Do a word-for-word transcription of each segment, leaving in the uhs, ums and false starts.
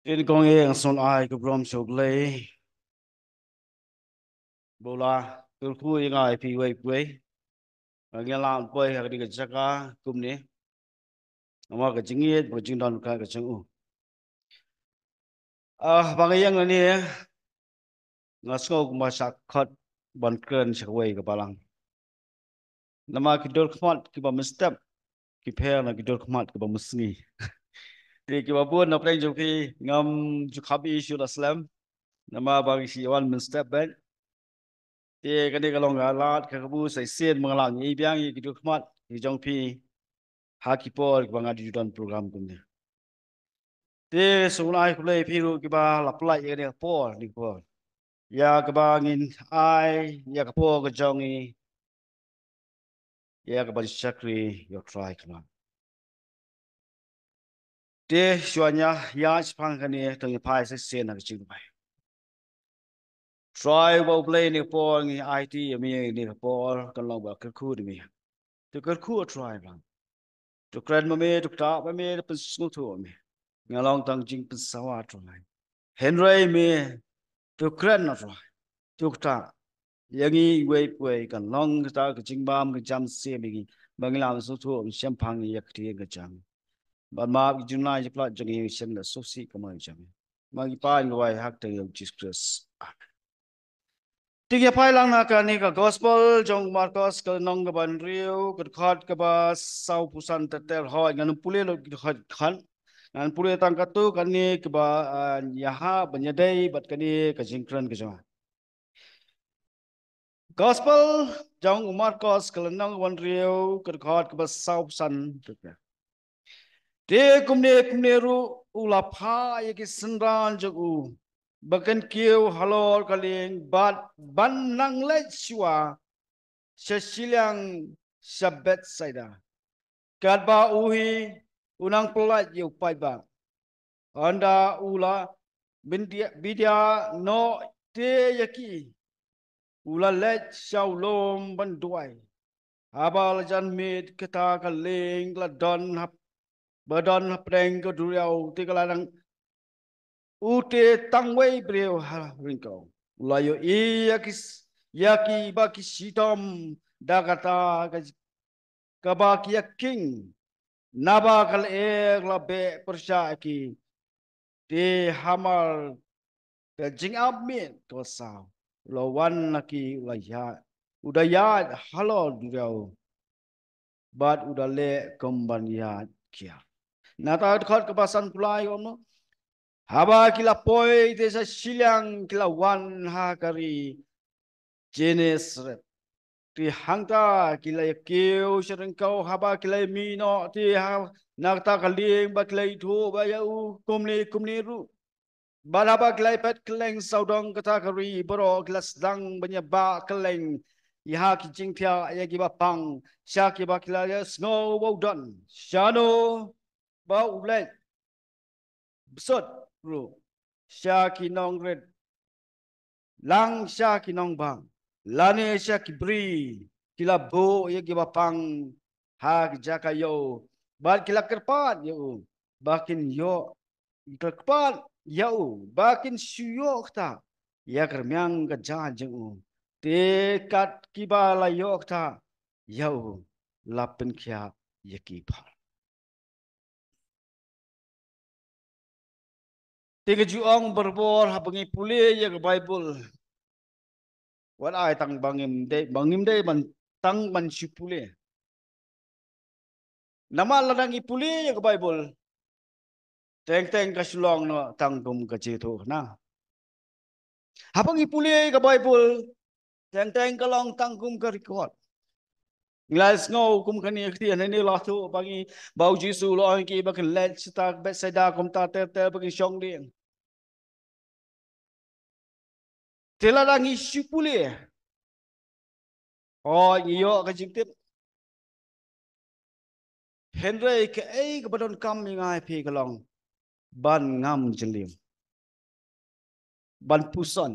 Te nyngkong eh nga sngewbha ai ka burom sha U Blei ba u la kyrkhu ïa nga ïa phi uwei pa uwei. Nga ngi la poi ha kane ka jaka kumne. Namar ka jingïeit bad ka jingdon ka jong u. Ah, ba nga ïeng lane nga sngew kumba shah khot ban kren sha kawei ka balang. Namar ki dur khmat kiba mynstep ki pher na ki dur khmat kiba mynsngi. Te kiba bun na pdeng jong phi ngam ju kham ïohi shuh la slem. Namar ba ngi shu wan mynstep beit. Te kane ka long ka lad ka kabu sa shisien ba nga la ngi biang ïa ki dur khmat ki jong phi ha ki por kiba nga ju don program kumne. Te sngewbha ai khublei phi ruh kiba la pynlait ïa kane ka por, kane ka por ïa kaba ngin ai ïa ka por ka jong ngi ïa kaban shakri ïa U Trai ka long. Te shuwa ngi ïa shaphang kane to ngin phai shisien ha ka jingduwai. Trai ba U Blei, kane ka por ngi aiti ïa me, kane ka por kan long ba kyrkhu ïa me. To kyrkhu, Trai ba to kren ma me, to ktah ma me, to pynsngewthuh ma me. Nga long tang jingpynsawa, Trai. Hynrei me to kren, Trai, to ktah ïa ngi uwei pa uwei, kan long kata ka jingbam ka jam shisien ïa ngi ba ngin ym sngewthuh, ngin shemphang ïa ka ktien ka jong me. Ban map ïa ki jingïaid jingpynlait jong ngi, shem da shisha ka mon jong me. Ma ngi pan ngi duwai ha ka kyrteng U Jisu Khrist. Amen. Te ngi ïa phai lang na kane ka gospel jong u Markos ka lynnong kaba hynriew, ka dkhot kaba sawphew san ter ter. Hooid, ngan ym pule lut ki dkhot, dkhot. Ngan pule tang katto katne kaba, ah, ïahap ban ïadei bad kane ka jingkren ka jong nga. Gospel jong u Markos ka lynnong kaba hynriew, ka dkhot kaba sawphew san ter ter. Te kumne kumne ruh u la phah ïa ki synran jong u ba kin kiew halor ka lieng bad ban nang leit shuwa sha shiliang sha Bethsaida. Katba u hi u nang pyllait ïa u paidbah, ynda u la byndia, byndia noh te ïa ki, u la leit sha u lum ban duwai. Haba la jan miet, kata ka lieng ka la don hap, ba don hapdeng ka duriaw, te ka la nang u te tang uwei briew ha ryngkew. U la ïohi ïa ki s-, ïa ki ba ki shitom da kata ka, kaba ki ïakhih, naba ka lyer ka la beh pyrshah ïa ki. Te hamar ka jingap miet ka la saw, u la wan na ki, u la ïaid, u da ïaid halor duriaw bad u da leh kum ban ïaid kiar. Nangta ka dkhot kaba sanphew lai ka ong, haba ki la poi te sha shiliang ki la wan ha ka ri Genesaret. Te hangta ki la ïa kiew sha ryngkew, haba ki la ïa mih noh te ha, na kata ka lieng ba ki la ïathuh ba ïa u kumne kumne ruh. Bad haba ki la ïa phet kylleng sawdong kata ka ri baroh, ki la sdang ban ïa bah kylleng ïa ha ki jingthiah ïa kiba pang, sha kiba ki la ïa sngew ba u don. Shano ba u leit bsut ruh sha ki nongrit, lang sha ki nongbah, lane sha ki briew, ki la buh ïa kiba pang ha ki jaka ïew, bad ki la kyrpad ïa u ba kin ïoh, ki la kyrpad ïa u ba kin shu ïoh ktah ïa ka rmiang ka jaiñ jong u. Te kat kiba la ïoh ktah ïa u, la pynkhiah ïa ki bha. Te ka ju ong barabor haba ngi pule ïa ka Baibl, wat ai tang ba ngim dei, ba ngim dei ban tang ban shu pule. Namar lada ngi pule ïa ka Baibl, teng teng ka shu long noh tang kum ka jingïathuhkhana. Haba ngi pule ïa ka Baibl, teng teng ka long tang kum ka record. Ngi la sngew kum kane ka ktien, hangne la thoh ba ngi, ba u Jisu u la ong ïa ki ba kin leit shata Bethsaida, kumta ter ter ba kin shong lieng. Te lada ngi shu pule, hooid, ngi ïoh ka jingtip. Hynrei kaei kaba donkam ïa nga ïa phi ka long ban ngam jylliew, ban puson,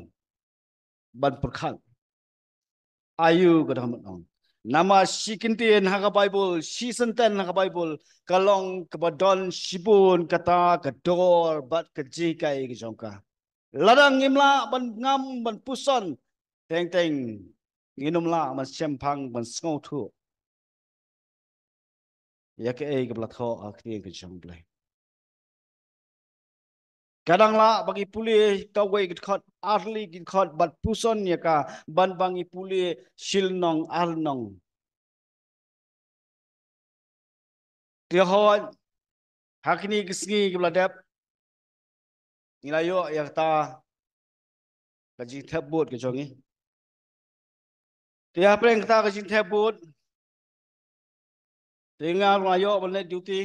ban pyrkhat aïu ka dang ban ong. Namar shi kyntien ha ka Baibl, shi sentence ha ka Baibl, ka long kaba don shibun kata ka dor bad ka jinghikai ka jong ka. Lada ngim lah ban ngam ban puson, teng teng ngin ym lah ban shemphang ban sngewthuh ïa kaei kaba la thoh ha ka ktien ka jong U Blei. Ka dang lah ba ngi pule kawei ki dkhot, ar tylli ki dkhot, bad puson ïa ka, ban ba ngi pule shi lynnong ar lynnong. Te hooid, ha kine ki sngi kiba la dep, ngi la ïoh ïa kata ka jingthep vote ka jong ngi. Te hapdeng kata ka jingthep vote, te nga ruh nga ïoh ban leit duty.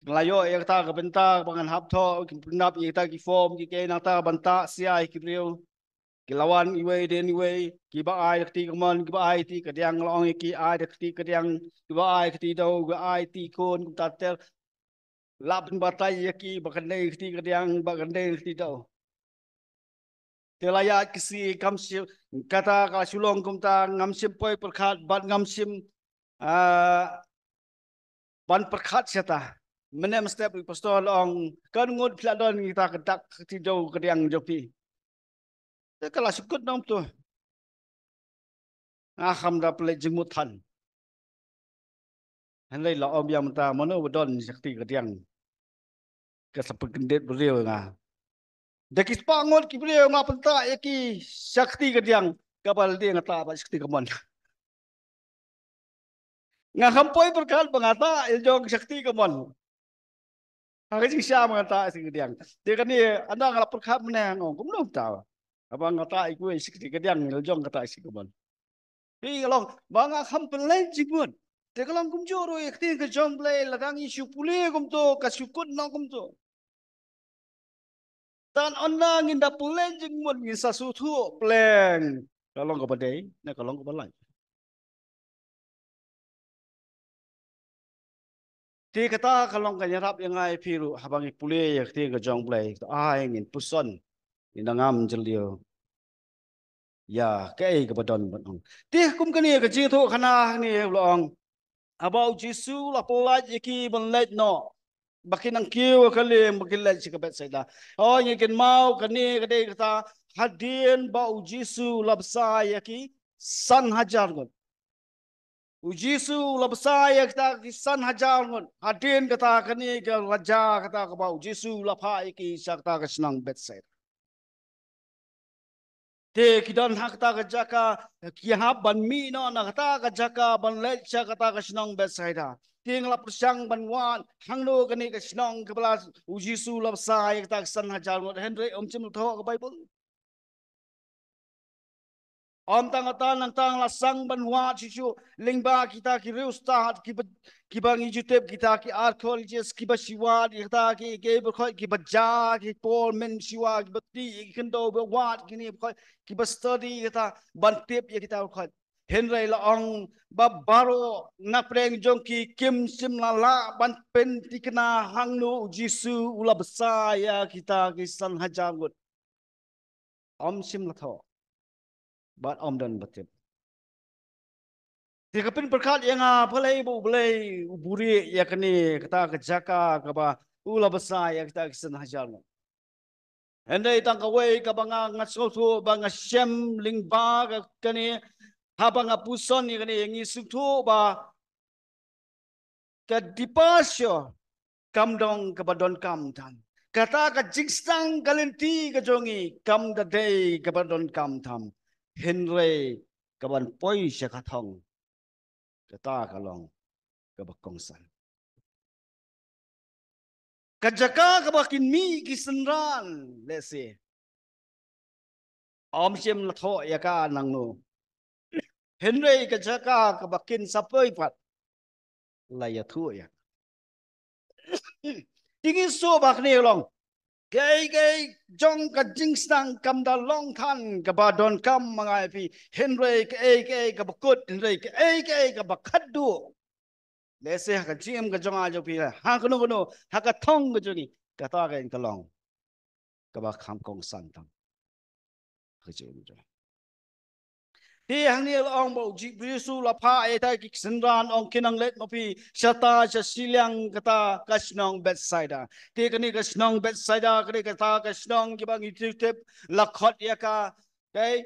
Nga la ïoh ïa kata ka bynta ba ngan hap thoh, ki pyndap ïa kata ki form, ki kei, nangta ban tah sha ïa ki briew. Ki la wan iwei de iwei, kiba ai da ka kti kamon, kiba ai kti kadiang, la ong ïa ki ai da ka kti kadiang, kiba ai kti daw, kiba ai kti khun, kumta ter. La pynbatai ïa ki ba kan dei kti kadiang, ba kan dei kti daw. Te la ïaid ki sngi kam shym, kata ka shu long kumta, ngam shym poi pyrkhat bad ngam shym, ah, ban pyrkhat shata. Mynne mynstep u pastor la ong, kan ngut phi la don kita ka dak kti daw kadiang jong phi. Te ka la shu kut nongtuh. Nga kham da pynleit jingmut than. Hynrei la ong biang mynta, mano ba don sha kti kadiang, ka sa pynkyndit briew ïa nga. Da ki spah ngut ki briew nga pyntah ïa ki sha kti kadiang, kaba la dei nga tah bad sha kti kamon. Nga kham poi pyrkhat ba nga tah ïa la jong sha kti kamon. Ha ka jingshisha ba nga tah sha kti kadiang. Te kane, ynda nga la pyrkhat mynne nga ong kumno mynta. Haba nga tah ïa kiwei sha kti kadiang, ïa la jong nga tah sha kti kamon. Te ka long ba nga kham pynleit jingmut. Te ka long kumjuh ruh ïa ka ktien ka jong U Blei, lada ngi shu pule kumto, ka shu kut noh kumto. Tang ynda ngin da pynleit jingmut, ngin sa sngewthuh pleng ka long kaba dei ne ka long kaba lait. Te kata ka long ka ïarap ïa nga ïa phi ruh, haba ngi pule ïa ka ktien ka jong U Blei, to ai ngin puson, ngin da ngam jylliew ïa kaei kaba don ban ong. Te kum kane ka jingthoh khana hangne la ong, haba U Jisu u la pyllait ïa ki ban leit noh, ba ki nang kiew ha ka lieng ba ki leit sha ka Bethsaida. Hooid, ngi kynmaw kane ka dei kata hadien ba U Jisu u la bsa ïa ki san hajar ngut. U Jisu u la bsa ïa kita ki san hajar ngut. Hadien kata kane ka la jia kata kaba U Jisu u la phah ïa ki sha kata ka shnong Bethsaida. Te ki don ha kata ka jaka, ki hap ban mih noh na kata ka jaka ban leit sha kata ka shnong Bethsaida. Te nga la pyrshang ban wad hangno kane ka shnong kaba la U Jisu u la bsa ïa kita ki san hajar ngut, hynrei ym shym la thoh ha ka Baibl. Ym tang kata, nangta nga la sdang ban wad shuh shuh lyngba kita ki riewstad kiba, kiba ngi ju tip, kita ki archaeologist kiba shu wad ïa kita ki, ki baroh kiba jia ki por mynshuwa, kiba tih ïa ki khyndew, ba wad kine baroh, kiba study ïa kita ban tip ïa kita baroh. Hynrei la ong ba baroh na pdeng jong ki kim shym la lah ban pynthikna hangno U Jisu u la bsa ïa kita ki san hajar ngut. Ym shym la thoh bad ym don ba tip. Te ka pynpyrkhat ïa nga, balei ba U Blei u buhrieh ïa kane, kata ka jaka kaba u la bsa ïa kita ki san hajar ngut. Hynrei tang kawei kaba nga, nga sngewthuh ba nga shem lyngba ka, kane, haba nga puson ïa kane, ngi sngewthuh ba ka departure kam dei kaba donkam tam. Kata ka jingsdang ka lynti ka jong ngi kam da dei kaba donkam tam. Hynrei kaban poi sha ka thong, kata ka long kaba kongsan. Ka jaka kaba kin mih ki synran, lehse ym shym la thoh ïa ka nangno. Hynrei ka jaka kaba kin sa poi pat, la ïathuh ïa. Te ngi sngewbha kane long, kaei kaei jong ka jingsdang kam da long than kaba donkam ma nga ïa phi. Hynrei kaei kaei kaba kut, hynrei kaei kaei kaba khatduh, lehse ha ka jingim ka jong nga jong phi, ha kano kano, ha ka thong ka jong ngi, kata ka long kaba kham kongsan tam. Ka jingim jong ngi. Te hangne la ong ba u Ji-, Jisu la phah ïa kita ki synran, ong, kin nang leit ma phi shata sha shiliang kata ka shnong Bethsaida. Te kane ka shnong Bethsaida, kane kata ka shnong kiba ngi tip tip la khot ïa ka, okay,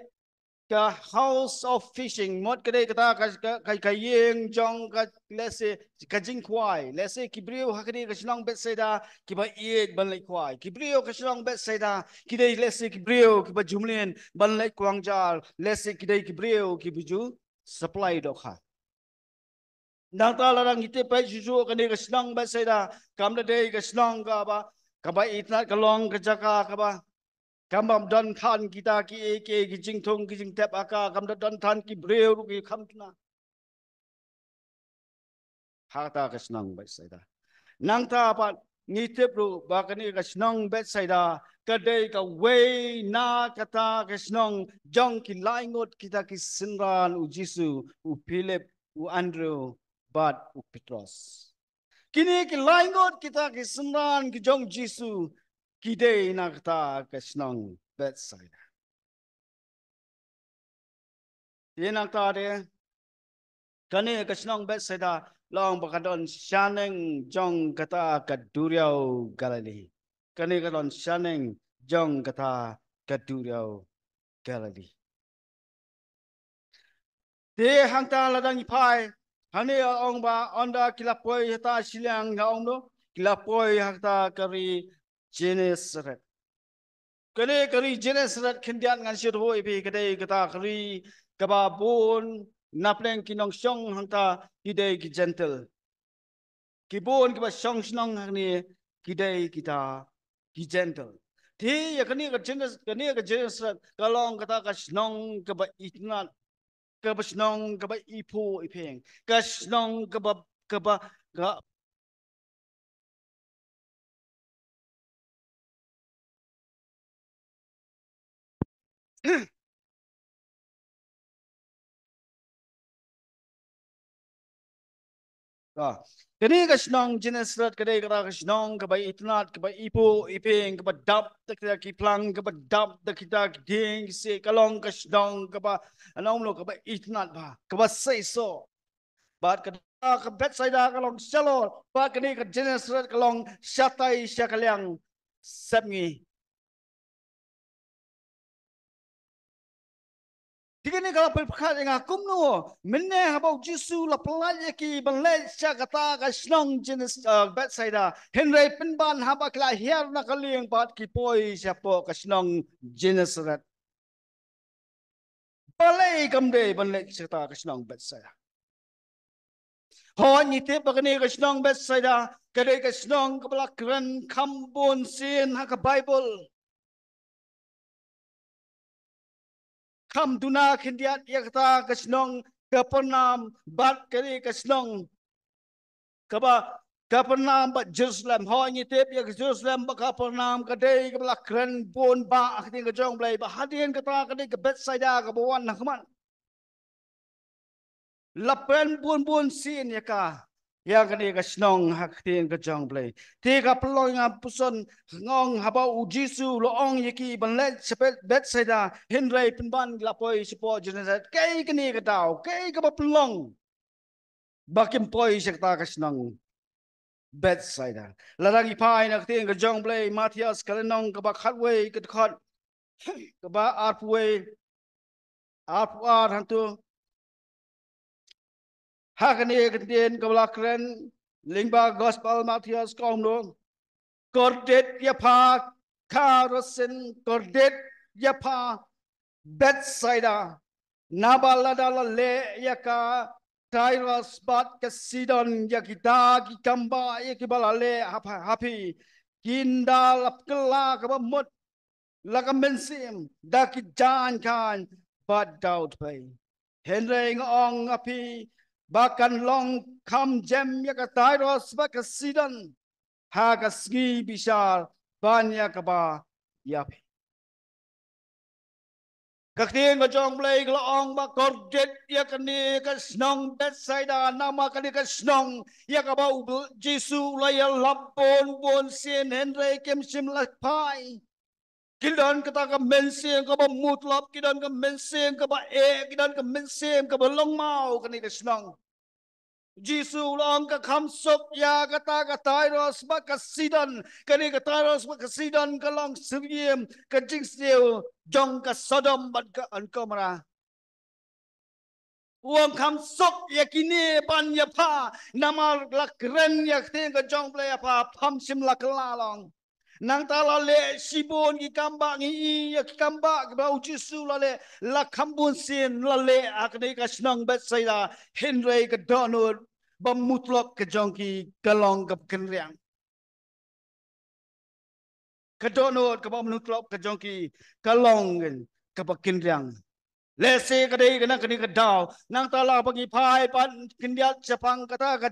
ka house of fishing, mut ka dei kata ka, ka, ka, ka ïing jong ka, lehse, ka jingkhwai. Lehse ki briew ha kane ka shnong Bethsaida kiba ïeit ban leit khwai. Ki briew ka shnong Bethsaida ki dei, lehse, ki briew kiba ju mlien ban leit kwang jar. Lehse ki dei ki briew kiba ju supply dohkha. Nangta lada ngi tip pat shuh shuh, kane ka shnong Bethsaida kam da dei ka shnong kaba, kaba itynnad, ka long ka jaka kaba, kam bym don than kita kiei kiei ki jingthung ki jingtep ha ka, kam da don than ki briew ruh ki kham duna ha kata ka shnong Bethsaida. Nangta pat ngi tip ruh ba kane ka shnong Bethsaida ka dei kawei na kata ka shnong jong ki laingut kita ki synran u Jisu, u Philip, u Andrew bad u Petros. Kine ki laingut kita ki synran ki jong Jisu ki dei na kata ka shnong Bethsaida. Te nangta de, kane ka shnong Bethsaida la ong ba ka don shaneng jong kata ka duriaw Galili. Kane ka don shaneng jong kata ka duriaw Galili. Te hangta lada ngi phai, hangne la ong ba ynda ki la poi hata shiliang, nga ong no, ki la poi hata ka ri Gennesaret. Kane ka ri Gennesaret khyndiat ngan shu ïathuh ïa phi, ka dei kata ka ri kaba bun na pdeng ki nongshong hangta ki dei ki Jentil. Ki bun kiba shong shnong hangne ki dei kita ki Jentil. Te ïa kane ka Gennes-, kane ka Gennesaret ka long kata ka shnong kaba itynnad, kaba shnong kaba iphuh iphieng, ka shnong kaba, kaba, ka Ka. Kane ka shnong Gennesaret ka dei kata ka shnong kaba itynnad, kaba iphuh iphieng, kaba dap da kita ki phlang, kaba dap da kita ki dieng ki siej, ka long ka shnong kaba, ngan ong no, kaba itynnad bha, kaba seisoh. Bad kata ka Bethsaida ka long shalor, bad kane ka Gennesaret ka long shatai sha ka liang sepngi. Te kane ka la pyrkhat ïa nga kumno, mynne haba u Jisu u la pyllait ïa ki ban leit sha kata ka shnong Genes-, eh, Bethsaida. Hynrei pynban haba ki la hiar na ka lieng bad ki poi shapoh ka shnong Gennesaret. Balei kam dei ban leit sha kata ka shnong Bethsaida? Hooid, ngi tip ba kane ka shnong Bethsaida ka dei ka shnong kaba la kren kham bun sien ha ka Baibl. Kham duna khyndiat ïa kata ka shnong Kapernaum bad kane ka shnong kaba Kapernaum bad Jerusalem. Hooid, ngi tip ïa ka Jerusalem bad Kapernaum ka dei kaba la kren bun bha ha ka ktien ka jong U Blei, bad hadien kata ka dei ka Bethsaida kaba wan ha khmat. La kren bun bun sien ïa ka, ïa kane ka shnong ha ka ktien ka jong U Blei. Te ka pynlong ïa nga puson, nga ong haba u Jisu u la ong ïa ki ban leit sha Beth-, Bethsaida, hynrei pynban ki la poi shapoh Gennesaret. Kaei kane ka daw, kaei kaba pynlong ba kim poi sha kata ka shnong Bethsaida? Lada ngi phai na ka ktien ka jong U Blei, Mathaios ka lynnong kaba khatwei, ka dkhot kaba arphew wei, arphew ar hangto. Ha kane ka ktien kaba la kren lyngba gospel Mathaios ka ong kumno: Kordit ïa pha Kharasin, kordit ïa pha Bethsaida. Naba lada la leh ïa ka Tyrus bad ka Sidon, ïa kita ki kam ba ïa kiba la leh ha pha, ha phi, kin da la kylla kaba mut la ka mynsiem da ki jaiñ khaiñ bad daw dpei. Hynrei nga ong ha phi ba kan long kham jem ïa ka Tyrus bad ka Sidon ha ka sngi bishar ban ïa kaba ïa phi. Ka ktien ka jong U Blei ka la ong ba kordit ïa kane ka shnong Bethsaida, namar kane ka shnong ïa kaba u Bl-, Jisu u la ïalap bun bun sien, hynrei kim shym la phai. Ki don kata ka mynsiem kaba mutlop, ki don ka mynsiem kaba eh, ki don ka mynsiem kaba longmaw kane ka shnong. Jisu u la ong ka kham suk ïa kata ka Tyrus bad ka Sidon, kane ka Tyrus bad ka Sidon ka long syriem ka jingsniew jong ka Sodom bad ka Gomorrah. U ong kham suk ïa kine ban ïa pha, namar la kren ïa ka ktien ka jong U Blei ïa pha, pham shym la kylla long. Nangta la leh shibun ki kam ba ngi i ïa ki kam ba kiba U Jisu la leh, la kham bun sien la leh ha kane ka shnong Bethsaida, hynrei ka dohnud ba mutlop ka jong ki ka long kaba kynriang. Ka dohnud kaba mutlop ka jong ki ka long kaba kynriang. Lehse ka dei kane kane ka daw. Nangta la ba ngi phai ban khyndiat shaphang kata ka,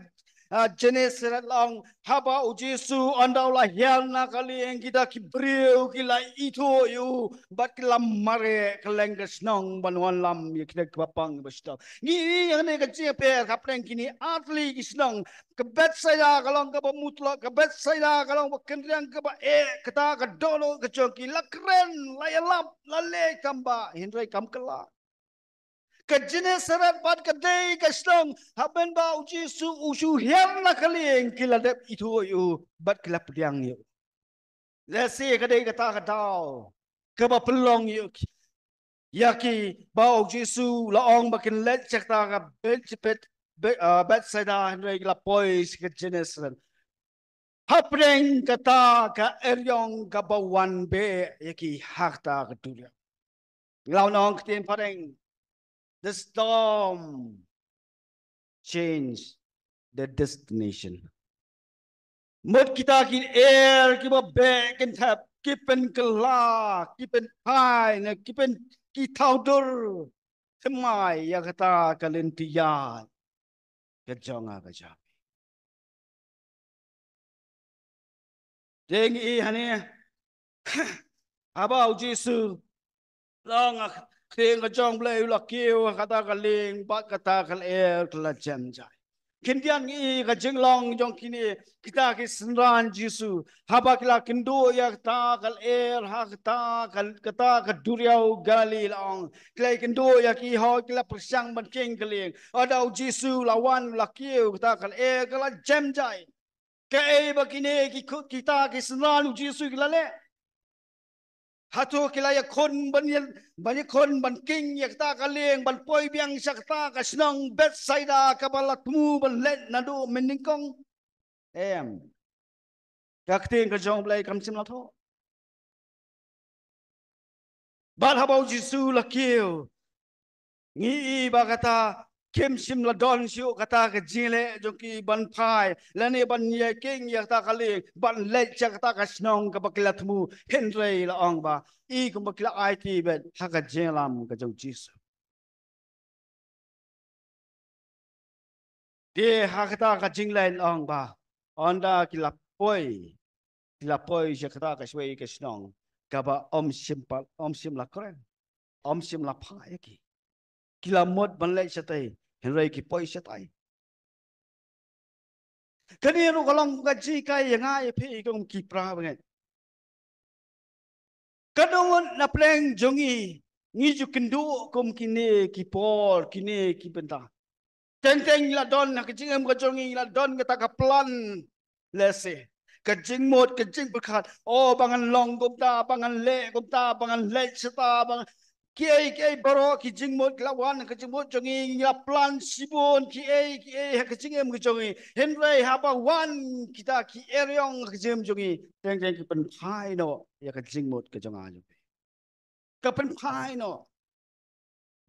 ah, Gennesaret la ong, haba U Jisu ynda u la hiar na ka lieng, kita ki briew ki la ithuh ïa u bad ki la mareh kylleng ka shnong ban wanlam ïa kita kiba pang ba shitom. Ngi i ïa kane ka jingïapher hapdeng kine artylli ki shnong. Ka Bethsaida ka long kaba mutlop, ka Bethsaida ka long ba kynriang kaba eh, kata ka dohnud ka jong ki, la kren, la ïalap, la leh kam ba, hynrei kam kylla. Ka Gennesaret pat ka dei ka shnong, haba U Jisu u shu hiar na ka lieng, ki la dep ithuh ïa u bad ki la pdiang ïa u. Lehse ka dei kata ka daw kaba pynlong ïa ki, ïa ki ba U Jisu la ong ba kin leit sha kata ka Bet, Bet, Bet, ah, Bethsaida, hynrei ki la poi sha ka Gennesaret. Hapdeng kata ka eriong kaba wan beh ïa ki ha kata ka duriaw. Ngi la ong ktien phareng, the storm change the destination. Mut kita ki er kiba beh kynthep, ki pynkylla, ki pynphai, ne ki pyn, ki thaw dur thymmai ïa kata ka lynti ïaid ka jong nga ka jong phi. Te ngi i hangne, haba U Jisu la ong ha ka ktien ka jong U Blei u la kiew ha kata ka lieng bad kata ka lyer ka la jem jai. Khyndiat ngi i ka jinglong jong kine kita ki synran Jisu, haba ki la kynduh ïa kata ka lyer ha kata ka, kata ka duriaw Galili, la ong, ki la kynduh ïa ki, hooid ki la pyrshang ban kheiñ ka lieng. Haba U Jisu la wan, la kiew, kata ka lyer ka la jem jai. Kaei ba kine ki khu-, kita ki synran U Jisu ki la leh? Hato ki la ïakhun ban ïa, ban ïakhun ban kheiñ ïa kata ka lieng, ban poi biang sha kata ka shnong Bethsaida kaba la thmu ban leit naduh mynnyngkong? Em. Ka ktien ka jong U Blei kam shym la thoh. Bad haba U Jisu la kiew, ngi i ba kata kim shym la don shuh kata ka jingleh jong ki ban phai lane ban ïakhun ïa kata ka lieng ban leit sha kata ka shnong kaba ki la thmu, hynrei la ong ba i kumba ki la aiti beit ha ka jingïalam ka jong U Jisu. Te ha kata ka jingleh la ong ba ynda ki la poi, ki la poi sha kata ka shwei ka shnong kaba ym shym pat, ym shym la kren, ym shym la phah ïa ki. Ki la mut ban leit shatei, hynrei ki poi shatei. Kane ruh ka long ka jinghikai ïa nga ïa phi kum ki para bangeit. Katno ngut na pdeng jong ngi ngi ju kynduh kum kine ki por, kine ki bynta. Teng teng ngi la don ha ka jingim ka jong ngi, ngi la don kata ka plan. Lehse ka jingmut, ka jingpyrkhat, oh, ba ngan long kumta, ba ngan leh kumta, ba ngan leit shata, ba ngan, kiei kiei baroh ki jingmut ki la wan ha ka jingmut jong ngi, ngi la plan shibun kiei kiei ha ka jingim ka jong ngi. Hynrei haba wan kita ki eriong ha ka jingim jong ngi, teng teng ki pynphai noh ïa ka jingmut ka jong nga jong phi. Ka pynphai noh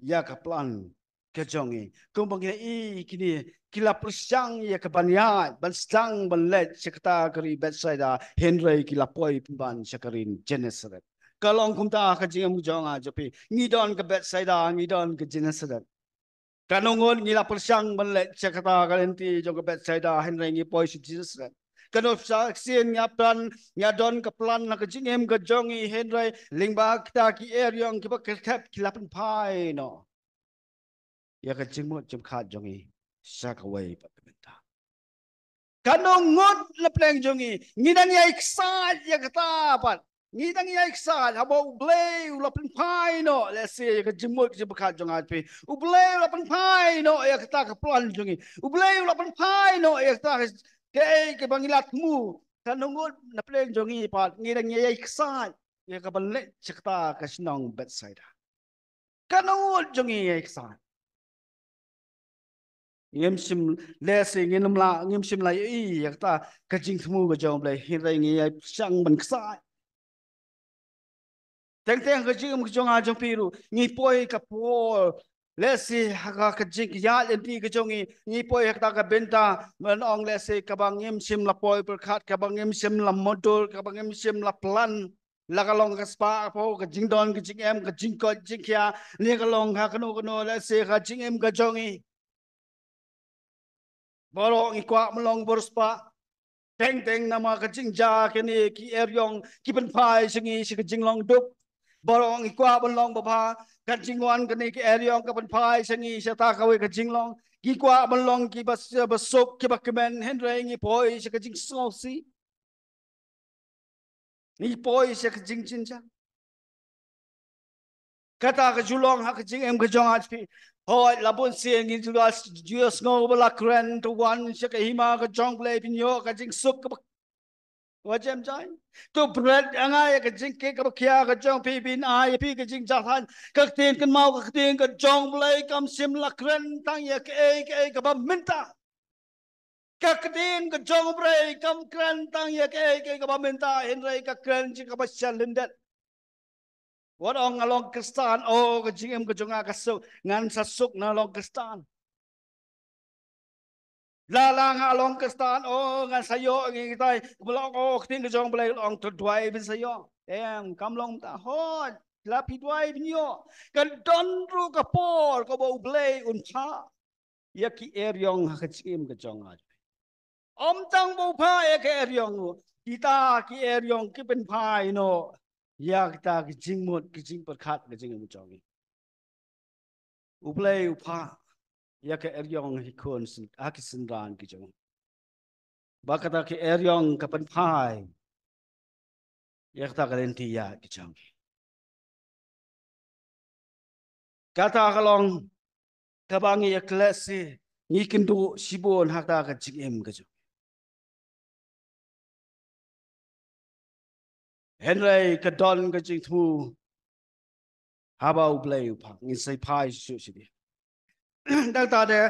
ïa ka plan ka jong ngi. Kumba ngi i kine ki la pyrshang ïa ka ban ïaid, ban sdang ban leit sha kata ka ri Bethsaida, hynrei ki la poi pynban sha ka ri Gennesaret. Ka long kumta ka jingim jong nga jong phi. Ngi don ka Bethsaida, ngi don ka Gennesaret. Katno ngut ngi la pyrshang ban leit sha kata ka lynti jong ka Bethsaida, hynrei ngi poi sha Gennesaret. Katno sien ngi ïa plan, ngi ïa don ka plan na ka jingim ka jong ngi, hynrei lyngba kita ki eriong kiba kyrthep ki la pynphai noh ïa ka jingmut jingpyrkhat jong ngi sha kawei pat ka bynta. Katno ngut na pdeng jong ngi ngi dang ïai ksaid ïa kata pat. Ngi dang ïai ksaid haba U Blei u la pynphai noh, lehse, ïa ka jingmut ka jingpyrkhat jong nga phi. U Blei u la pynphai noh ïa kata ka plan jong ngi. U Blei u la pynphai noh ïa kata ka, kaei kaba ngi la thmu. Katno ngut na pdeng jong ngi pat ngi dang ïai ksaid ïa ka ban leit sha kata ka shnong Bethsaida. Katno ngut jong ngi ïai ksaid? Ngim shym, lehse ngim la, ngim shym la ïohi ïa kata ka jingthmu ka jong U Blei, hynrei ngi ïai shang ban ksaid. Teng teng ka jingim ka jong nga jong phi ruh, ngi poi ka por, lehse ha ka, ka jingïaid lynti ka jong ngi, ngi poi ha kata ka bynta ban ong, lehse, kaba ngim shym la poi pyrkhat, kaba ngim shym la mutdur, kaba ngim shym la plan. La ka long ka spah ka phew, ka jingdon ka jingem, ka jingkoit jingkhiah, ne ka long ha kano kano, lehse, ka jingim ka jong ngi. Baroh ngi kwah ban long bor spah. Teng teng namar ka jingjia kine ki eriong ki pynphai sha ngi sha ka jinglong duk. Baroh ngi kwah ban long babha. Ka jingwan kine ki eriong ka pynphai sha ngi sha kata kawei ka jinglong. Ngi kwah ban long kiba, ba suk, kiba kmen, hynrei ngi poi sha ka jingsngewsih. Ngi poi sha ka jingjynjar. Kata ka ju long ha ka jingim ka jong nga phi. Hooid, la bun sien ngi ju la, ju la sngew ba la kren, to wan sha ka hima ka jong U Blei, phin ïoh ka jingsuk kaba, wa jem jai. To bret ïa nga ïa ka jingkit kaba khia ka jong phi, phin ai ïa phi ka jingjahthait. Ka ktien kynmaw, ka ktien ka jong U Blei kam shym la kren tang ïa kaei kaei kaba mynta. Ka ktien ka jong U Blei kam kren tang ïa kaei kaei kaba mynta, hynrei ka kren jong kaba sha lyndet. Wat ong nga long Khristan, oh, ka jingim ka jong nga ka suk, ngan sa suk na long Khristan. La la nga long Khristan, oh, ngan sa ïoh ngi kitai, kaba long, oh, ka ktien ka jong U Blei long, to duwai phin sa ïoh. Em, kam long ta, hooid, la phi duwai phin ïoh. Ka don ruh ka por kaba U Blei un phah ïa ki eriong ha ka jingim ka jong nga. Ym tang ba u phah ïa ki eriong, kita ki eriong ki pynphai noh ïa kita ki jingmut, ki jingpyrkhat ka jingim ka jong ngi. U Blei u phah ïa ki eriong ha ki khun syn-, ha ki synran ki jong ngi. Ba kata ki eriong ka pynphai ïa kata ka lynti ïaid ka jong ngi. Kata ka long kaba ngi ïa klet shi, ngi kynduh shibun ha kata ka jingim ka jong ngi. Hynrei ka don ka jingthmu haba U Blei u phah, ngin sa phai shuh shuh de. Dang ta de,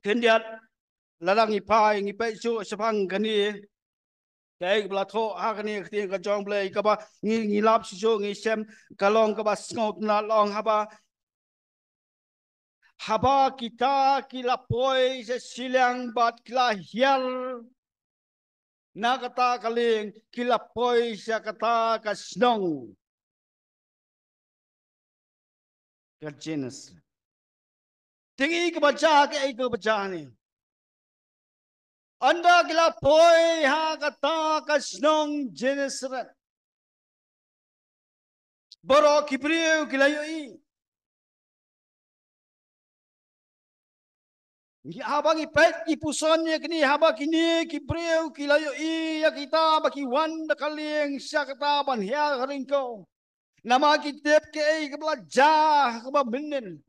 khyndiat, lada ngi phai, ngi peit shuh shaphang kane, kaei kaba la thoh ha kane ka ktien ka jong U Blei, kaba ngi, ngi lap shuh shuh, ngi shem, ka long kaba sngewtynnat, long haba, haba kita ki la poi sha shiliang bad ki la hiar na kata ka lieng, ki la poi sha kata ka shnong ka Gennesaret. Te ngi, kaba jia, kaei kaba jia ne? Ynda ki la poi ha kata ka shnong Gennesaret, baroh ki briew ki la ïohi. Ngi, haba ngi peit, ngi puson ïa kine, haba kine ki briew ki la ïohi ïa kita ba ki wan da ka lieng sha kata ban hiar ha ryngkew. Namar ki tip kaei kaba la jia ha kaba mynnin.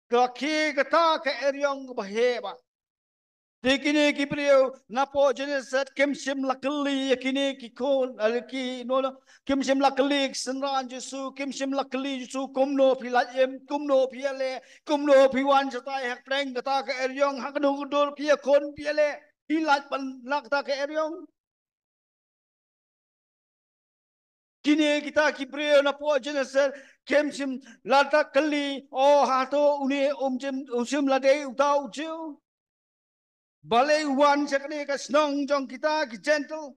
Ka khie kata ka eriong kaba heh bha. Te kine ki briew napoh Gennesaret kim shym la kylli ïa kine ki khun, eh, ki, no, no, kim shym la kylli ki synran Jisu, kim shym la kylli Jisu, kumno phi lait im, kumno phi ïaleh, kumno phi wan shatai ha pdeng kata ka eriong, ha kano ka dur phi ïakhun phi ïaleh, phi lait ban na kata ka eriong. Kine kita ki briew napoh Gennesaret kim shym la da kylli, o hato une um shym, um shym la dei uta u Jiw? Balei u wan sha kane ka shnong jong kita ki Jentil?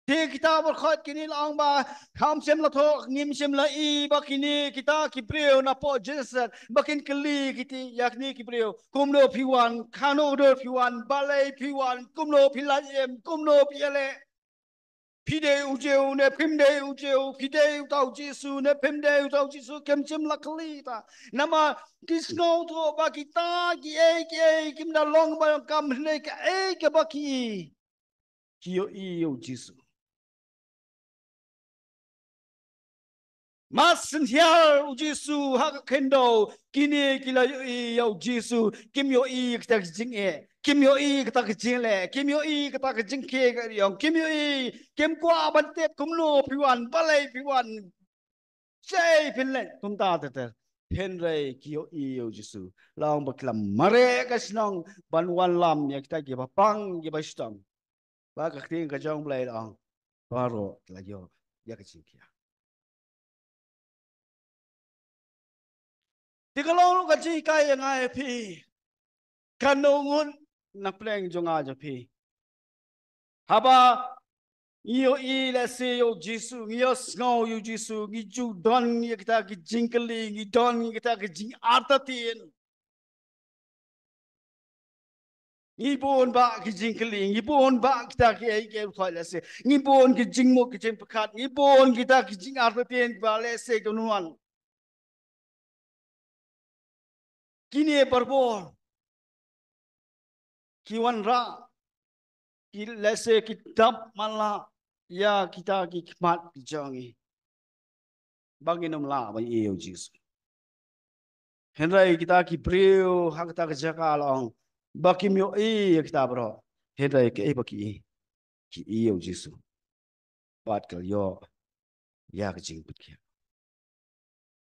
Te kita baroh kine la ong ba, kam shym la thoh, ngim shym la i ba kine kita ki briew napoh Gennesaret ba kin kylli kiti, ïa kine ki briew, kumno phi wan, kano ka dur phi wan, balei phi wan, kumno phi lait im, kumno phi ïaleh. Phi dei u Jisu ne phim dei u Jisu, phi dei uta u Jisu ne phim dei uta u Jisu, kim shym la kylli ta. Namar ki sngewthuh ba kita kiei kiei kim da long ba kam hynrei kaei kaba ki, ki ïohi ïa u Jisu. Mar shen hiar u Jisu ha ka khyndew, kine ki la ïohi ïa u Jisu, kim ïohi kita ki jingeh, kim ïohi kita ki jingleh, kim ïohi kita ki jingkhie ka riong, kim ïohi, kim kwah ban tip kumno phi wan, balei phi wan, shaei phin leit, kumta ter ter. Hynrei ki ïohi ïa u Jisu, la ong ba ki la mareh ka shnong ban wallam ïa kita kiba pang kiba shitom. Bad ka ktien ka jong U Blei la ong, baroh ki la ïoh ïa ka jingkhia. Te ka long ruh ka jinghikai ïa nga ïa phi, kano ngut na pdeng jong nga jong phi. Haba ngi ïohi lehse ïa u Jisu, ngi ïohsngew ïa u Jisu, ngi ju don ïa kita ki jingkylli, ngi don ïa kita ki jingartatien. Ngi bun bah ki jingkylli, ngi bun bah kita kiei kiei, lehse ngi bun ki jingmut ki jingpyrkhat, ngi bun kita ki jingartatien ba lehse ki wan. Kine barabor ki wanrah, ki lehse ki dap matlah ïa kita ki khmat ki jong ngi ba ngin ym lah ban ïohi ïa u Jisu. Hynrei kita ki briew ha kata ka jaka la ong ba kim ïohi ïa kita baroh, hynrei kaei ba ki ïohi, ki ïohi ïa u Jisu bad ki la ïoh ïa ka jingpynkhiah.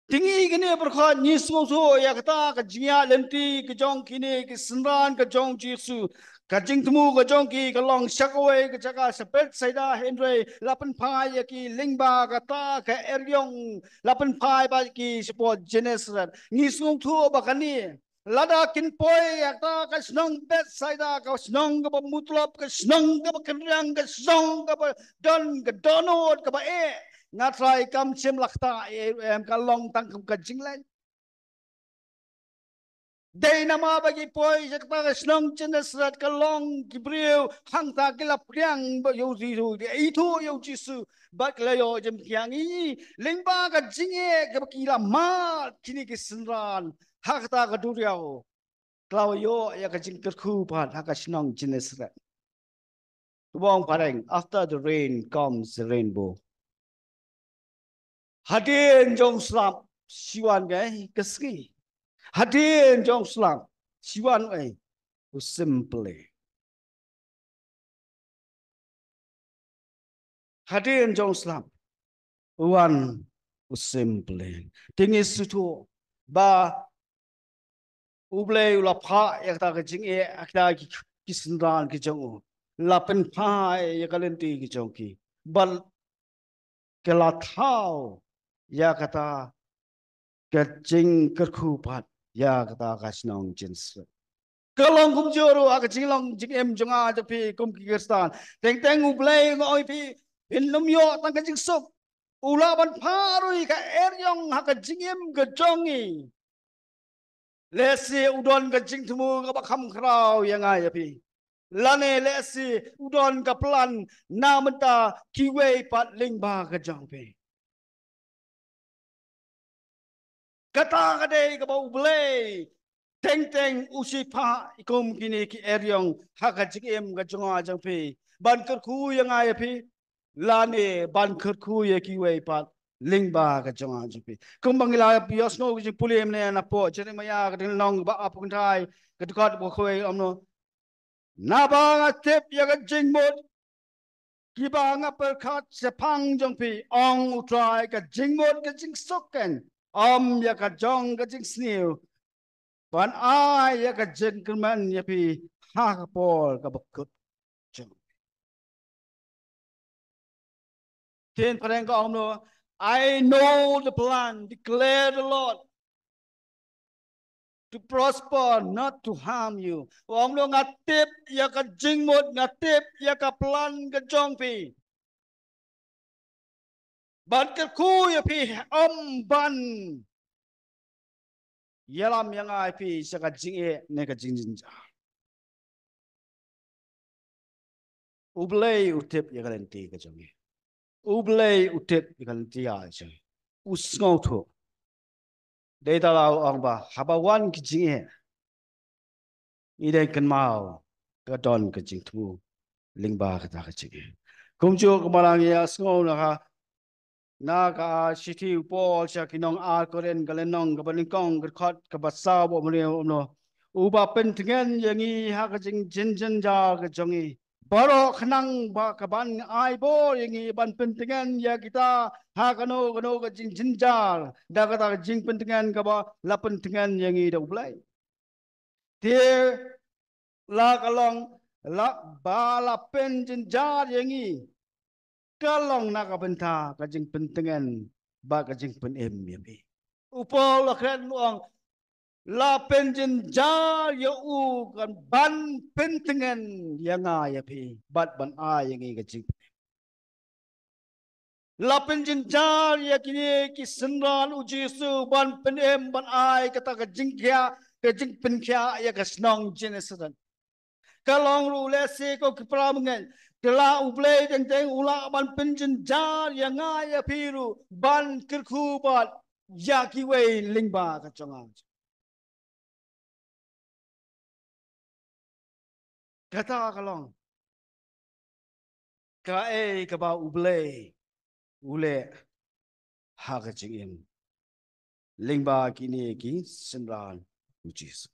Te ngi kine baroh ngi sngewthuh ïa kata ka jingïaid lynti ka jong kine ki synran ka jong u Jisu. Ka jingthmu ka jong ki ka long sha kawei ka jaka sha Bethsaida, hynrei la pynphai ïa ki lyngba kata ka eriong, la pynphai bad ki shapoh Gennesaret. Ngi sngewthuh ba kane lada kin poi ïa kata ka shnong Bethsaida, ka shnong kaba mutlop, ka shnong kaba kynriang, ka shnong kaba don ka dohnud kaba eh, nga trai kam shym la ktah ei ei ruh em, ka long tang kum ka jingleh. Dei namar ba ki poi sha kata ka shnong Gennesaret, ka long ki briew hangta ki la pdiang ba ïa u Jisu, ki ithuh ïa u Jisu bad ki la ïoh jingpynkhiah. Ngi lyngba ka jingeh kaba ki la mad kine ki synran ha kata ka duriaw, ki la ïoh ïa ka jingkyrkhu pat ha ka shnong Gennesaret. Ka bong phareng, after the rain comes the rainbow. Hadien jong u slap shi wan ka, ka sngi. Hadien jong u slap shi wan u, u sim Blei. Hadien jong u slap u wan u sim Blei. Te ngi sngewthuh ba U Blei u la phah ïa kata ka jingeh ha kita ki, ki synran ki jong u. La pynphai ïa ka lynti ki jong ki bad ki la thaw ïa kata ka jingkyrkhu pat ïa kata ka shnong Gennesaret. Ka long kumjuh ruh ha ka jinglong jingim jong nga jong phi kum ki Khristan. Teng teng U Blei u ong ïa phi, phin ym ïoh tang ka jingsuk. U lah ban phah ruh ïa ka eriong ha ka jingim ka jong ngi. Lehse u don ka jingthmu kaba kham khraw ïa nga ïa phi. Lane lehse u don ka plan na bynta kiwei pat lyngba ka jong phi. Kata ka dei kaba U Blei teng teng u shu phah kum kine ki eriong ha ka jingim ka jong nga jong phi, ban kyrkhu ïa nga ïa phi, lane ban kyrkhu ïa kiwei pat lyngba ka jong nga jong phi. Kumba ngi la ïohsngew ka jingpule mynne napoh Jeremaïah ka lynnong ba arphew khyndai, ka dkhot ba kawei, ong kumno: Naba nga tip ïa ka jingmut kiba nga pyrkhat shaphang jong phi, ong U Trai, ka jingmut ka jingsuk kein, ym ïa ka jong ka jingsniew, ban ai ïa ka jingkyrmen ïa phi ha ka por kaba kut jong phi. Ktien phareng ka ong kumno: I know the plan, declare the Lord, to prosper, not to harm you. Ong kumno: Nga tip ïa ka jingmut, nga tip ïa ka plan ka jong phi, ban kyrkhu ïa phi, ym ban ïalam ïa nga ïa phi sha ka jingeh ne ka jingjynjar. U Blei u tip ïa ka lynti ka jong ngi. U Blei u tip ïa ka lynti jong ngi. U sngewthuh. Dei tang la u ong ba haba wan ka jingeh, ngi dei kynmaw ka don ka jingthmu lyngba kata ka jingeh. Kumjuh kumba la ngi ïa sngew na ka, na ka shithi u Paul sha ki nong ar Korinth ka lynnong kaba nyngkong ka dkhot kaba saw ba u mriew u ong, uba pyntngen ïa ngi ha ka jingjynjar ka jong ngi. Baroh khnang ba ka ban ai bor ïa ngi ban pyntngen ïa kita ha kano kano ka jingjynjar da kata ka jingpyntngen kaba la pyntngen ïa ngi da U Blei. Te la ka long, la ba la pynjynjar ïa ngi, ka long na ka bynta ka jingpyntngen bad ka jingpynim ïa phi. U Paul u kren u ong, la pynjynjar ïa u kan ban pyntngen ïa nga ïa phi bad ban ai ïa ngi ka jingpynim. La pynjynjar ïa kine ki synran U Jisu ban pynim ban ai kata ka jingkhiah, ka jingpynkhiah ïa ka shnong Gennesaret. Ka long ruh lehse ko ki para bangeit, te la U Blei teng teng u lah ban pynjynjar ïa nga ïa phi ruh ban kyrkhu bad ïa kiwei lyngba ka jong nga. Kata ka long kaei kaba U Blei u leh ha ka jingim lyngba kine ki synran U Jisu.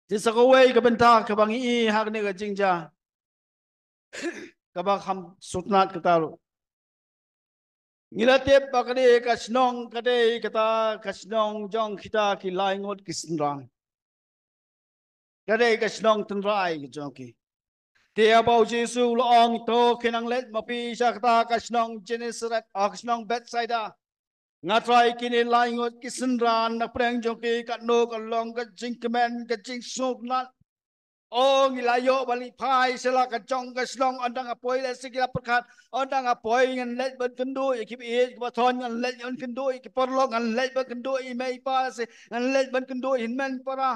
Te sa kawei ka bynta kaba ngi i ha kane ka jingjia kaba kham sngewtynnat kata ruh. Ngi la tip ba kane ka shnong ka dei kata ka shnong jong kita ki lai ngut ki synran. Ka dei ka shnong tynrai ka jong ki. Te haba U Jisu u la ong to, khie nang leit ma phi sha kata ka shnong Gennesaret, ah, ka shnong Bethsaida. Nga trai kine lai ngut ki synran na pdeng jong ki katno ka long ka jingkmen, ka jingsngewtynnat. O, ngi la ïoh ban leit phai sha la ka jong ka shnong, ynda nga poi lehse ki la pyrkhat, ynda nga poi ngan leit ban kynduh ïa ki ba ïeit ki ba thoh, ngan leit ban kynduh ïa ki paralok, ngan leit ban kynduh ïa i mei i pa, lehse ngan leit ban kynduh ïa i hynmen para.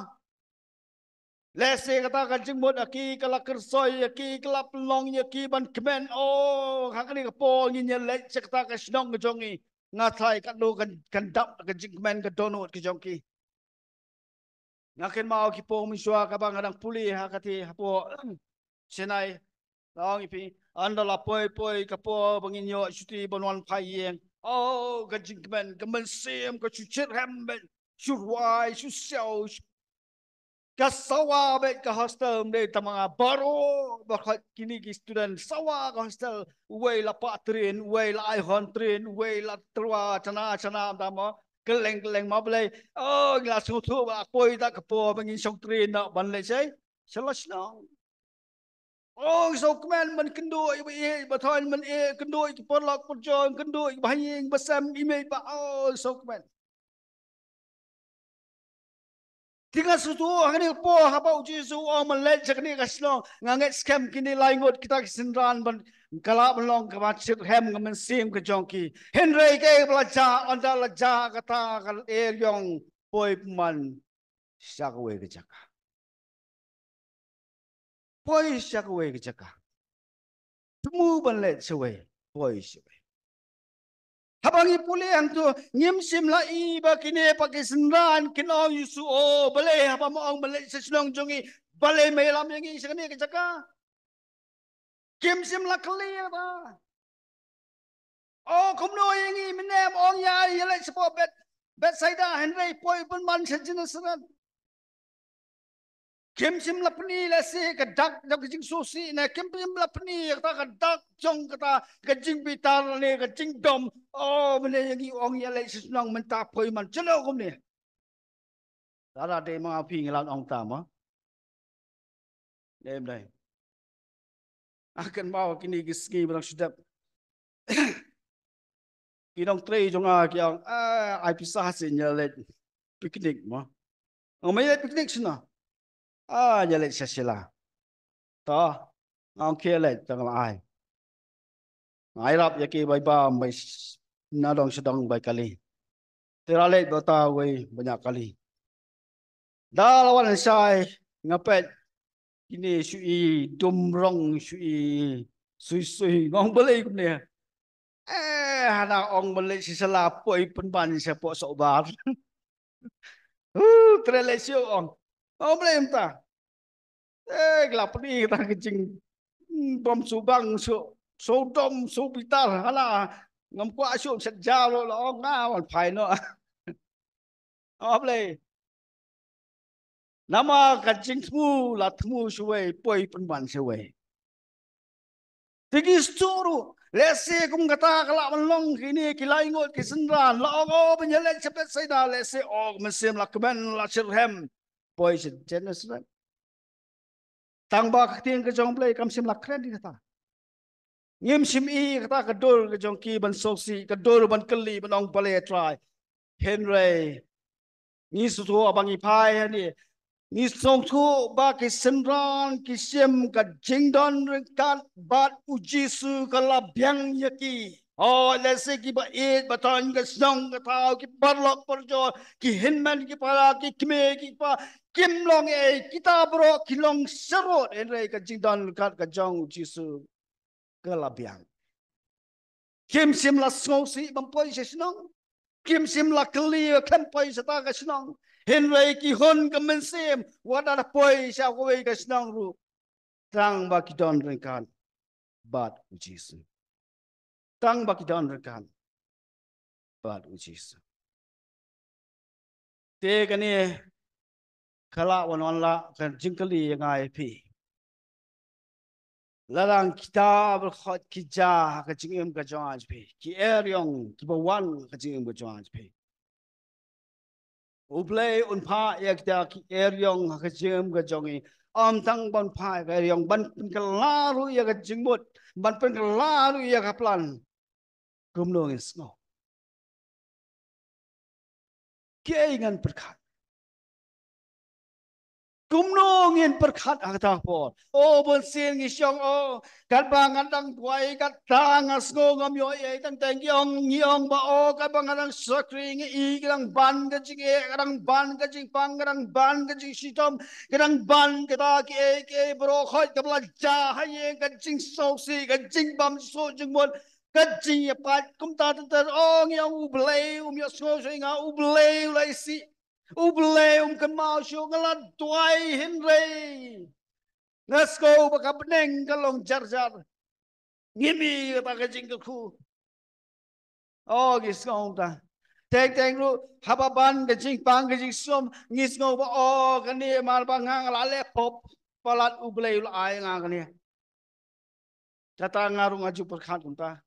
Lehse kata ka jingmut ïa ki ka la kyrsoi ïa ki, ka la pynlong ïa ki ban kmen. O, ha kane ka por ngin ïa leit sha kata ka shnong ka jong ngi. Nga trai katno kan, kan dap ka jingkmen ka dohnud ka jong ki. Nga kynmaw ki por mynshuwa kaba nga dang pule ha kata hapoh Chennai. Nga ong ïa phi, ynda la poi poi ka por ba ngin ïoh shuti ban wan phai ïing. O, ka jingkmen, ka mynsiem ka shu shitrhem beit, shu rwai, shu siaw, shu, ka sawa beit ka hostel, ym dei tang ma nga, baroh ba khot kine ki student, sawa ka hostel, uwei la pah train, uwei la ai hon train, uwei la tyrwa shana shana, ym tang ma kylleng kylleng ma Blei. O, ngi la sngewthuh ba la poi ta ka por ba ngin shong train noh ban leit shai sha la shnong. O, ngi sngewkmen ban kynduh ïa i ba ïeit ba thoh, ban ïeit, kynduh ïa ki paralok parajor, kynduh ïa i ba ha ïing ba sem, i mei i pa. O, ngi sngewkmen. Te nga sngewthuh ha kane ka por haba U Jisu u ong ban leit sha kane ka shnong, nga ngeit skhem kine lai ngut kita ki synran ban, ka lah ban long kaba shitrhem ka mynsiem ka jong ki. Hynrei kaei ba la jia, ynda la jia kata ka lyer ïong, poi pynban sha kawei ka jaka. Poi sha kawei ka jaka. Thmu ban leit shawei, poi shawei. Haba ngi pule hangto, ngim shym la i ba kine pat ki synran kin ong ïa u Jisu, o, balei haba me ong ban leit sha shnong jong ngi, balei me ïalam ïa ngi sha kane ka jaka? Kim shym la kylli ba, o, kumno ïa ngi, mynne me ong ïa, ïaleit shapoh Beth-, Bethsaida, hynrei poi pynban sha Gennesaret. Kim shym la pyni lehse ka dak jong ka jingsngewsih ne kim shym la pyni kata ka dak jong kata ka jingbitar ne ka jingdom. O, mynne ïa ngi ong ïaleit sha shnong, mynta poi man, shano kumne? Lada dei ma nga phi ngi lah ong ta ma. Dei ym dei? Nga kynmaw kine ki sngi ba dang shu dep. Ki nongtrei jong nga ki ong, ah, ai pisa seh ngi leit picnic mo. Nga ong, me leit picnic shano? Ah, ngi leit sha Shella. To, nga ong khie leit, to nga la ai. Nga ïarap ïa ki bai bam, bai sh-, na dong sha dong bai kali. Te la leit bad uta uwei ba ñiah kali. Da la wan shai, nga peit kine shu i dum rong, shu i Sui sui, ngong balei kumne. Eh, hana ong balei shisha la poi pynban sha pok sohbar. Hu, trei leh shuh ong. Ong balei mynta. Eh, glap ni ta ka jing. Hmm, bom subang su, sodom, su bitar, hala. Ngam kwah shuh shet jalo la ong nga wan phai noh. Ong balei. Namar ka jingthmu la thmu shawei, poi pynban shawei. Te ki sturu, lehse kum kata ka la ban long kine ki lai ngut ki synran, la ong o ban ïaleit sha Bethsaida, lehse o mynsiem la kmen la shyrhem. Poi sha Gennesaret. Tang ba ka ktien ka jong Blei kam shym la kren ïa kata. Ngim shym i kata ka dur ka jong ki ban sngewsih, ka dur ban kylli ban ong balei Trai. Hynrei ngi sngewthuh ba ngi phai hangne. Ngi sngewthuh ba ki synran ki shim ka jingdon ryngkat bad U Jisu ka la biang ïa ki. O, lehse ki ba ïeit ba ton ka shnong ka thaw, ki paralok parajor, ki hynmen ki para, ki kmie ki kpa, kim long ei, kita baroh ki long sharud, hynrei ka jingdon ryngkat ka jong U Jisu ka la biang. Kim shym la sngewsih ban poi sha shnong. Kim shym la kylli ba khlem poi sha ta ka shnong. Hynrei ki hun ka mynsiem, wat la poi sha kawei ka shnong ruh. Tang ba ki don ryngkat bad U Jisu. Tang ba ki don ryngkat bad U Jisu. Te kane ka la wan wan la ka jingkylli ïa nga ïa phi. Lada kita ba khot ki jia ha ka jingim ka jong nga jong phi, ki eriong kiba wan ha ka jingim ka jong nga jong phi. U Blei un phah ïa kita ki eriong ha ka jingim ka jong ngi. Ym tang ban phah ïa ka eriong, ban pynkylla ruh ïa ka jingmut, ban pynkylla ruh ïa ka plan. Kumno ngin sngew? Kiei ngan pyrkhat? Kumno ngin pyrkhat ha kata ka por? O, bun sien ngi shong o, katba nga dang duwai, kata nga sngew ngam ïoh ei teng teng, ngi ong, ngi ong ba o, katba nga dang shakri ngi i ka dang ban ka jingeh, ka dang ban ka jingpang, ka dang ban ka jingshitom, ka dang ban kata kiei kiei baroh, hooid kaba la jia ha ïing, ka jingsngewsih, ka jingbymsuk jingmut, ka jingïapait. Kumta ter ter, o, ngi ong U Blei um ïohsngew shuh ïa nga, U Blei u la isih, U Blei um kynmaw shuh, nga la duwai hynrei nga sngew ba ka bneng ka long jar jar. Ngim i kata ka jingkyrkhu. O, ngi sngew kumta. Teng teng ruh haba ban ka jingpang ka jingshitom, ngi sngew ba o, kane namar ba nga nga la leh pop, palat U Blei u la ai nga kane. Kata nga ruh nga ju pyrkhat kumta.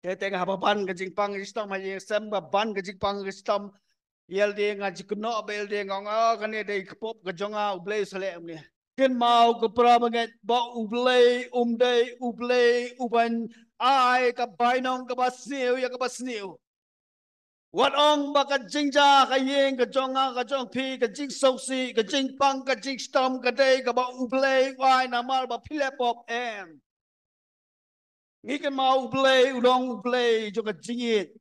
Te te nga haba ban ka jingpang ka jingshitom ha ïing, shem ba ban ka jingpang ka jingshitom, ïa lade nga ju kynnoh, ba ïa lade nga ong, o, kane dei ka pop ka jong nga, U Blei u sa leh kumne. Kynmaw ko para bangeit ba U Blei um dei U Blei uban ai ka bainong kaba sniew ïa kaba sniew. Wat ong ba ka jingjia ka ïing ka jong nga ka jong phi, ka jingsngewsih, ka jingpang, ka jingshitom ka dei kaba U Blei u ai namar ba phi leh pop, em. Ngi kynmaw U Blei u long U Blei jong ka jingïeit.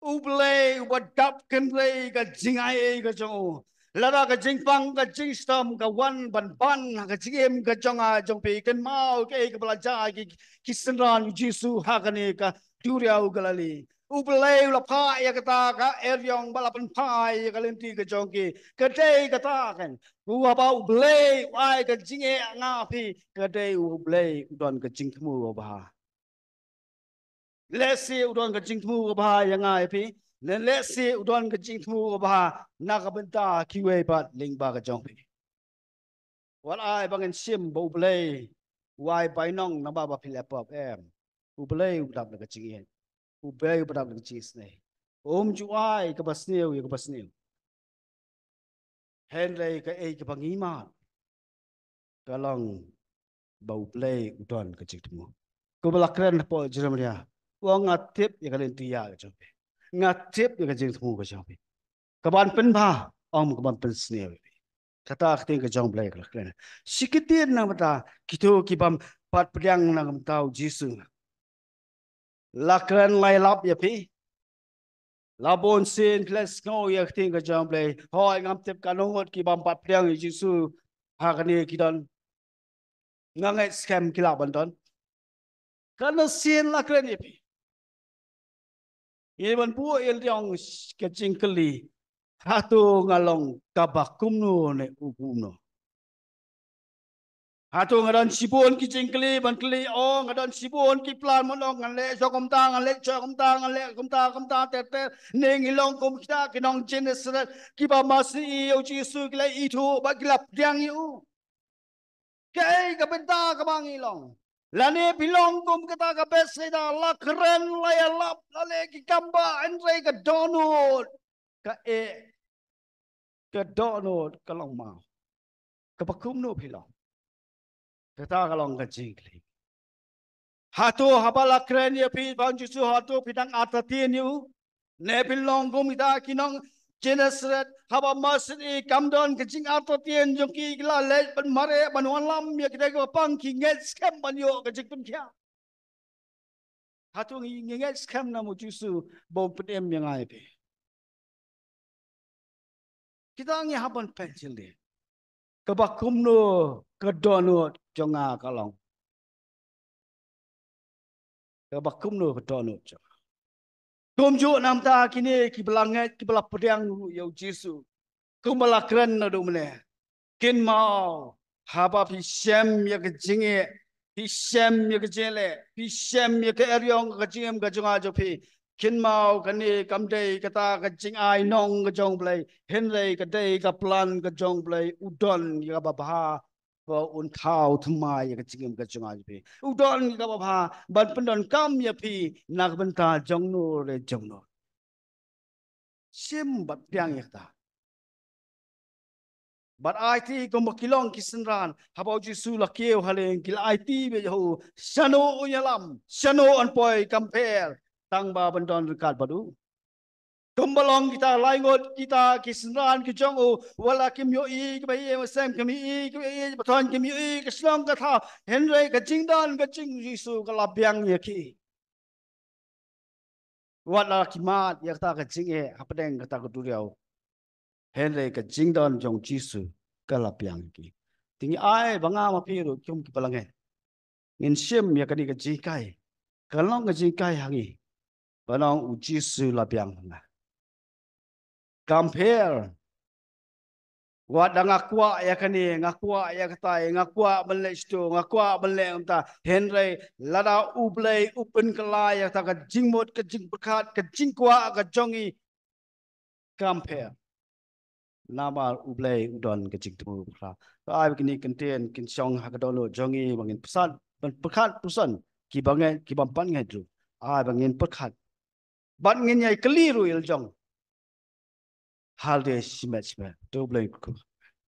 U Blei uba dap kynrei ka jingai ei ka jong u. Lada ka jingpang ka jingshitom ka wan ban ban ha ka jingim ka jong nga jong phi, kynmaw kaei kaba la jia ïa ki, ki synran U Jisu ha kane ka duriaw Galili. U Blei u la phah ïa kata ka eriong ba la pynphai ïa ka lynti ka jong ki. Ka dei kata kan. Uba U Blei u ai ka jingeh ïa nga phi, ka dei U Blei u don ka jingthmu kaba bha. Lehse u don ka jingthmu kaba bha ïa nga ïa phi, ne lehse u don ka jingthmu kaba bha na ka bynta kiwei pat lyngba ka jong phi. Wat ai ba ngin shim ba U Blei u ai bainong namar ba phi leh pop, em. U Blei u dap da ka jingïeit. U Blei u dap da ka jingisynei. Um ju ai kaba sniew ïa kaba sniew. Hynrei kaei kaba ngi mad ka long ba U Blei u don ka jingthmu. Kumba la kren hapoh Jeremaïah, u ong nga tip ïa ka lynti ïa ka jong phi. Nga tip ïa ka jingthmu ka jong phi. Kaban pynbha, ym kaban pynsniew ïa phi. Kata ka ktien ka jong U Blei ka la kren. Shi kyntien na ka bynta kito ki bym pat pdiang na ka bynta U Jisu. La kren lai lap ïa phi. La bun sien phi la sngew ïa ka ktien ka jong U Blei. Hooid, ngam tip katno ngut ki bym pat pdiang ïa U Jisu ha kane ki don. Nga ngeit skhem ki lah ban don. Ka mynsiem la kren ïa phi. Ïa ban buh ïa la jong ka jingkylli. Hato nga long kaba kumno ne u kumno? Hato nga don shibun ki jingkylli ban kylli, oh, nga don shibun ki plan ban ong, ngan leh sha kumta, ngan leh sha kumta, ngan leh kumta, kumta ter ter. Ne ngi long kum kita ki nong Gennesaret kiba masi ïa u Jisu, ki la ithuh bad ki la pdiang ïa u. Kaei ka bynta kaba ngi long? Lane phi long kum kata ka Bethsaida, la kren, la ïalap, la leh ki kam ba, hynrei ka dohnud ka eh, ka dohnud ka long maw? Kaba kumno phi long? Kata ka long ka jingkylli. Hato haba la kren ïa phi, ba u Jisu, hato phi dang artatien ïa u? Ne phi long kum kita ki nong Gennesaret, haba masi, kam don ka jingartatien jong ki, ki la leit ban mareh ban wanlam ïa kita kiba pang, ki ngeit skhem ban ïoh ka jingpynkhiah. Hato ngi, ngi ngeit skhem na u Jisu ba un pynim ïa nga ïa phi? Kita ngi hap ban peit jingkylli. Kaba kumno ka dohnud jong nga ka long? Kaba kumno ka dohnud jong nga? Kumjuh namar kine kiba la ngeit, kiba la pdiang ruh ïa u Jisu, kumba la kren naduh mynne. Kynmaw, haba phi shem ïa ka jingeh, phi shem ïa ka jingleh, phi shem ïa ka eriong ka jingim ka jong nga jong phi, kynmaw, kane kam dei kata ka jingai nong ka jong u Blei, hynrei ka dei ka plan ka jong u Blei, u don ïa kaba bha ba un thaw thymmai ïa ka jingim ka jong nga jong phi. U don ïa kaba bha ban pyndonkam ïa phi na ka bynta jong no re jong no. Shim bad pdiang ïa kata. Bad aiti kumba ki long ki synran, haba u Jisu la kiew ha lieng, ki la aiti beit ha u, shano un ïalam, shano un poi, kam pher, tang ba ban don ryngkat bad u. Kumba long kita lai ngut, kita ki synran ki jong u, wat la kim ïohi kaba ïeit, ba sem kim ïohi kaba ïeit, ba thon kim ïohi ka shnong ka thaw, hynrei ka jingdon ka jong u Jisu ka la biang ïa ki. Wat la ki mad ïa kata ka jingeh hapdeng kata ka duriaw, hynrei ka jingdon jong u Jisu ka la biang ïa ki. Te ngi ai ba nga ma phi ruh kum kiba la ngeit, ngin shim ïa kane ka jinghikai. Ka long ka jinghikai ha ngi ba nang u Jisu la biang ha nga. Kam pher. Wat da nga kwah ïa kane, nga kwah ïa katai, nga kwah ban leh shito, nga kwah ban leh kumta, hynrei lada u Blei u pynkylla ïa kata ka jingmut, ka jingpyrkhat, ka jingkwah ka jong ngi, kam pher. Namar u Blei u don ka jingthmu bakla. Ka ai ba kine ki kyntien kin shong ha ka dohnud jong ngi ba ngin pyrkhat, ban pyrkhat puson, kiba ngeit, kiba ym pat ngeit ruh, ai ba ngin pyrkhat. Bad ngin ïai kylli ruh ïa la jong. Halde shimet shimet. To u Blei un kyrkhu.